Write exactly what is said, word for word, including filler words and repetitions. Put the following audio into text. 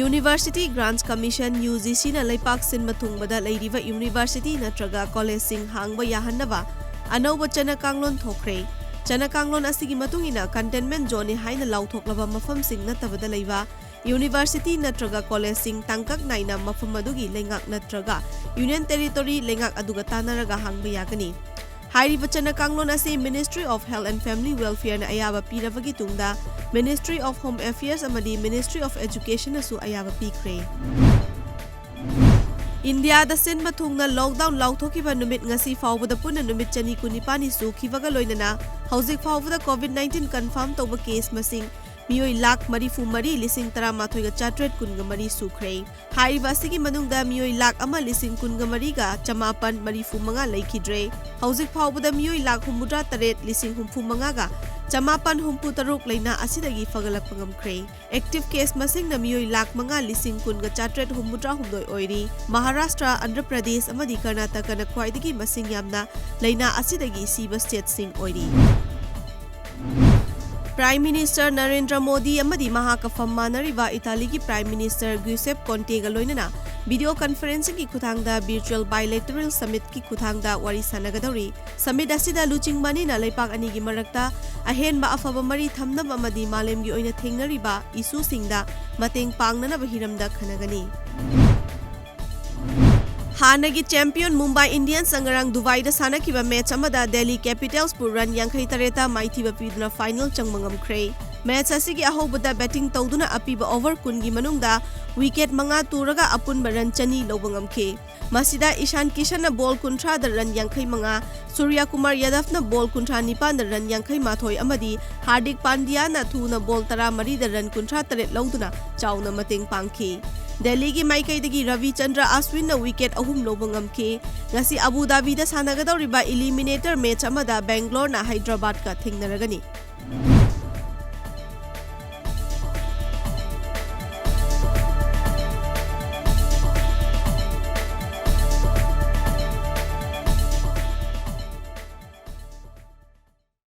University Grants Commission, UGCꯅ ꯂꯩꯄꯥꯛ ꯁꯤꯟꯕ ꯊꯨꯡꯕꯗ ꯂꯩꯔꯤꯕ university ꯅꯠꯇ꯭ꯔꯒ collegeꯁꯤꯡ ꯍꯥꯡꯕ ꯌꯥꯍꯟꯅꯕ ꯑꯅꯧꯕ ꯆꯠꯅ ꯀꯥꯡꯂꯣꯟ ꯊꯣꯛꯈ꯭ꯔꯦ꯫ ꯆꯠꯅ ꯀꯥꯡꯂꯣꯟ ꯑꯁꯤꯒꯤ ꯃꯇꯨꯡ ꯏꯟꯅ containment zoneꯅꯤ ꯍꯥꯏꯅ ꯂꯥꯎꯊꯣꯛꯂꯕ ꯃꯐꯝꯁꯤꯡ ꯅꯠꯇꯕꯗ ꯂꯩꯕ university ꯅꯠꯇ꯭ꯔꯒ collegeꯁꯤꯡ ꯇꯥꯡꯀꯛ ꯅꯥꯏꯅ ꯃꯐꯝ ꯑꯗꯨꯒꯤ ꯂꯩꯉꯥꯛ ꯅꯠꯇ꯭ꯔꯒ Union Territory ꯂꯩꯉꯥꯛ ꯑꯗꯨꯒ ꯇꯥꯟꯅꯔꯒ ꯍꯥꯡꯕ ꯌꯥꯒꯅꯤ꯫ ꯍꯥꯏꯔꯤꯕ ꯆꯠꯅ ꯀꯥꯡꯂꯣꯟ ꯑꯁꯤ Ministry of Health and Family Welfareꯅ ꯑꯌꯥꯕ ꯄꯤꯔꯕꯒꯤ ꯇꯨꯡꯗ Ministry of Home Affairs ꯑꯃꯗꯤ Ministry of Educationꯅꯁꯨ ꯑꯌꯥꯕ ꯄꯤꯈ꯭ꯔꯦ꯫ ꯏꯟꯗꯤꯌꯥꯗ ꯁꯤꯟꯕ ꯊꯨꯡꯅ lockdown ꯂꯥꯎꯊꯣꯛꯈꯤꯕ ꯅꯨꯃꯤꯠ ꯉꯁꯤ ꯐꯥꯎꯕꯗ ꯄꯨꯟꯅ ꯅꯨꯃꯤꯠ ꯆꯅꯤ ꯀꯨꯟꯅꯤꯄꯥꯟꯅꯤ ꯁꯨꯈꯤꯕꯒ ꯂꯣꯏꯅꯅ ꯍꯧꯖꯤꯛ ꯐꯥꯎꯕꯗ COVID nineteen confirm ꯇꯧꯕ case ꯃꯁꯤꯡ ꯃꯤꯑꯣꯏ ꯂꯥꯈ ꯃꯔꯤꯐꯨ ꯃꯔꯤ ꯂꯤꯁꯤꯡ ꯇꯔꯥꯃꯥꯊꯣꯏꯒ ꯆꯥꯇ꯭ꯔꯦꯠ ꯀꯨꯟꯒ ꯃꯔꯤ ꯁꯨꯈ꯭ꯔꯦ꯫ ꯍꯥꯏꯔꯤꯕ ꯑꯁꯤꯒꯤ ꯃꯅꯨꯡꯗ ꯃꯤꯑꯣꯏ ꯂꯥꯈ ꯑꯃ ꯂꯤꯁꯤꯡ ꯀꯨꯟꯒ ꯃꯔꯤꯒ ꯆꯃꯥꯄꯟ ꯃꯔꯤꯐꯨ ꯃꯉꯥ ꯂꯩꯈꯤꯗ꯭ꯔꯦ꯫ ꯍꯧꯖꯤꯛ ꯐꯥꯎꯕꯗ ꯃꯤꯑꯣꯏ ꯂꯥꯈ ꯍꯨꯝꯐꯨꯇꯔꯥ ꯇꯔꯦꯠ ꯂꯤꯁꯤꯡ ꯍꯨꯝꯐꯨ ꯃꯉꯥꯒ ꯆꯃꯥꯄꯟ ꯍꯨꯝꯐꯨ ꯇꯔꯨꯛ ꯂꯩꯅꯥ ꯑꯁꯤꯗꯒꯤ ꯐꯒꯠꯂꯛꯄ ꯉꯝꯈ꯭ꯔꯦ꯫ Active case ꯃꯁꯤꯡꯅ ꯃꯤꯑꯣꯏ ꯂꯥꯈ ꯃꯉꯥ ꯂꯤꯁꯤꯡ ꯀꯨꯟꯒ ꯆꯥꯇ꯭ꯔꯦꯠ ꯍꯨꯝꯐꯨꯇꯔꯥ ꯍꯨꯝꯗꯣꯏ ꯑꯣꯏꯔꯤ꯫ ꯃꯍꯥꯔꯥꯁꯇ꯭ꯔ, ꯑꯟꯙ꯭ꯔ ꯄ꯭ꯔꯗꯦꯁ ꯑꯃꯗꯤ ꯀꯔꯅꯥꯇꯀꯅ ꯈ꯭ꯋꯥꯏꯗꯒꯤ ꯃꯁꯤꯡ ꯌꯥꯝꯅ ꯂꯩꯅꯥ ꯑꯁꯤꯗꯒꯤ ꯁꯤꯕ stateꯁꯤꯡ ꯑꯣꯏꯔꯤ꯫ Prime Minister ꯅꯔꯦꯟꯗ꯭ꯔ ꯃꯣꯗꯤ ꯑꯃꯗꯤ ꯃꯍꯥꯛꯀ ꯐꯝ ꯃꯥꯟꯅꯔꯤꯕ ꯏꯇꯥꯂꯤꯒꯤ Prime Minister Giuseppe Conteꯒ ꯂꯣꯏꯅꯅ video conferencingꯒꯤ ꯈꯨꯠꯊꯥꯡꯗ virtual bilateral summitꯀꯤ ꯈꯨꯠꯊꯥꯡꯗ ꯋꯥꯔꯤ ꯁꯥꯟꯅꯒꯗꯧꯔꯤ꯫ Summit ꯑꯁꯤꯗ ꯂꯨꯆꯤꯡꯕ ꯑꯅꯤꯅ ꯂꯩꯄꯥꯛ ꯑꯅꯤꯒꯤ ꯃꯔꯛꯇ ꯑꯍꯦꯟꯕ ꯑꯐꯕ ꯃꯔꯤ ꯊꯝꯅꯕ ꯑꯃꯗꯤ ꯃꯥꯂꯦꯝꯒꯤ ꯑꯣꯏꯅ ꯊꯦꯡꯅꯔꯤꯕ issueꯁꯤꯡꯗ ꯃꯇꯦꯡ ꯄꯥꯡꯅꯅꯕ ꯍꯤꯔꯝꯗ ꯈꯟꯅꯒꯅꯤ꯫ ꯍꯥꯟꯅꯒꯤ champion Mumbai Indiansꯅ ꯉꯔꯥꯡ ꯗꯨꯕꯥꯏꯗ ꯁꯥꯟꯅꯈꯤꯕ match ꯑꯃꯗ Delhi Capitalsꯄꯨ run ꯌꯥꯡꯈꯩ ꯇꯔꯦꯠꯇ ꯃꯥꯏꯊꯤꯕ ꯄꯤꯗꯨꯅ final ꯆꯪꯕ ꯉꯝꯈ꯭ꯔꯦ꯫ Match ꯑꯁꯤꯒꯤ ꯑꯍꯧꯕꯗ batting ꯇꯧꯗꯨꯅ ꯑꯄꯤꯕ over ꯀꯨꯟꯒꯤ ꯃꯅꯨꯡꯗ wicket ꯃꯉꯥ ꯇꯨꯔꯒ ꯑꯄꯨꯟꯕ run ꯆꯅꯤ ꯂꯧꯕ ꯉꯝꯈꯤ꯫ ꯃꯁꯤꯗ ꯏꯁꯥꯟ ꯀꯤꯁꯟꯅ ball ꯀꯨꯟꯊ꯭ꯔꯥꯗ run ꯌꯥꯡꯈꯩ ꯃꯉꯥ, ꯁꯨꯔ꯭ꯌ ꯀꯨꯃꯥꯔ ꯌꯥꯗꯚꯅ ball ꯀꯨꯟꯊ꯭ꯔꯥ ꯅꯤꯄꯥꯟꯗ run ꯌꯥꯡꯈꯩ ꯃꯥꯊꯣꯏ ꯑꯃꯗꯤ ꯍꯥꯔꯗꯤꯛ ꯄꯥꯟꯗ꯭ꯌꯥꯅ ꯊꯨꯅ ball ꯇꯔꯥ ꯃꯔꯤꯗ run ꯀꯨꯟꯊ꯭ꯔꯥ ꯇꯔꯦꯠ ꯂꯧꯗꯨꯅ ꯆꯥꯎꯅ ꯃꯇꯦꯡ ꯄꯥꯡꯈꯤ꯫ ꯗꯦꯜꯂꯤꯒꯤ ꯃꯥꯏꯀꯩꯗꯒꯤ ꯔꯕꯤꯆꯟꯗ꯭ꯔ ꯑꯁ꯭ꯋꯤꯟꯅ wicket ꯑꯍꯨꯝ ꯂꯧꯕ ꯉꯝꯈꯤ꯫ ꯉꯁꯤ ꯑꯕꯨ ꯙꯥꯕꯤꯗ ꯁꯥꯟꯅꯒꯗꯧꯔꯤꯕ eliminator match ꯑꯃꯗ ꯕꯦꯡꯒ꯭ꯂꯣꯔꯅ ꯍꯥꯏꯗ꯭ꯔꯕꯥꯗꯀ ꯊꯦꯡꯅꯔꯒꯅꯤ꯫